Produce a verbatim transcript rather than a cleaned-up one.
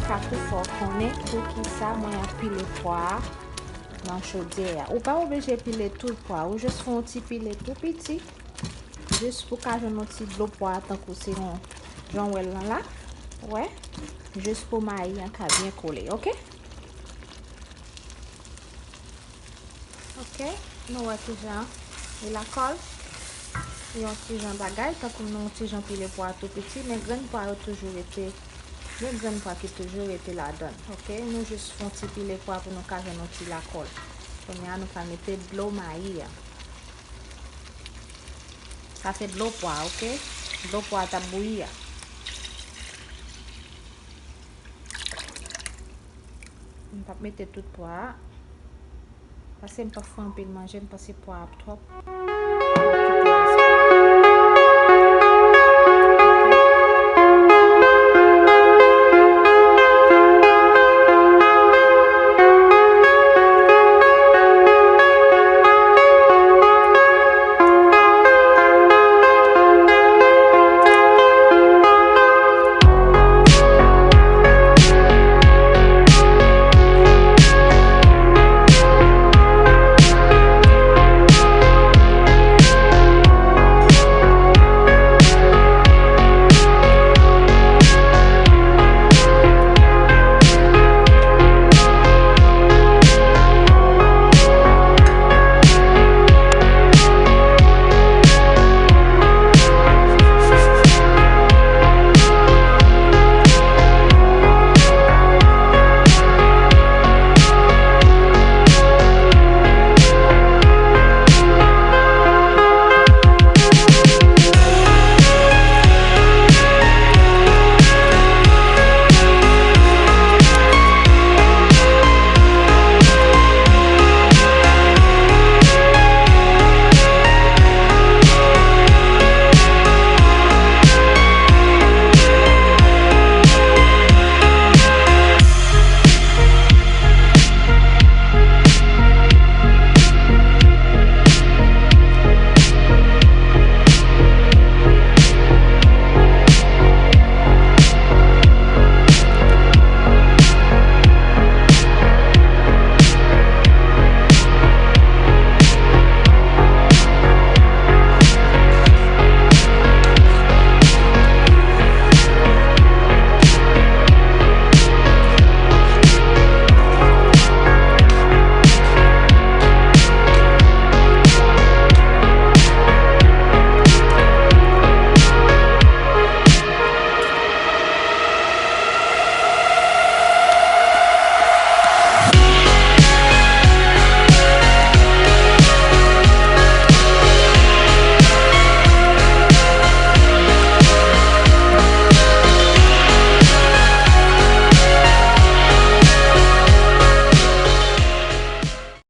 Ka tou fè w konnen poukisa mwen ap pile pwa a nan chodyè a. Ou pa oblije pile tout pwa, ou jis fè yon ti pile tou piti, jis pou ka jwenn yon ti dlo pwa a, tankou se yon, jan w wè l lan la, wè, jis pou mayi an ka byen kole, oke? Oke, nou wè kijan li lakòl. Yon ti jan bagay, tankou nou yon ti jan pile pwa tou piti, men grenn pwa yo toujou rete, gen grenn pwa ki toujou rete ladan l, oke? Nou jis fè yon ti pile pwa pou nou ka jwenn yon ti lakòl. Kounye a, nou ka mete dlo mayi a. Sa se dlo pwa, oke? Dlo pwa t ap bouyi a. M p ap mete tout pwa a. Paske m p ap fè anpil manje, m panse pwa a ap twòp.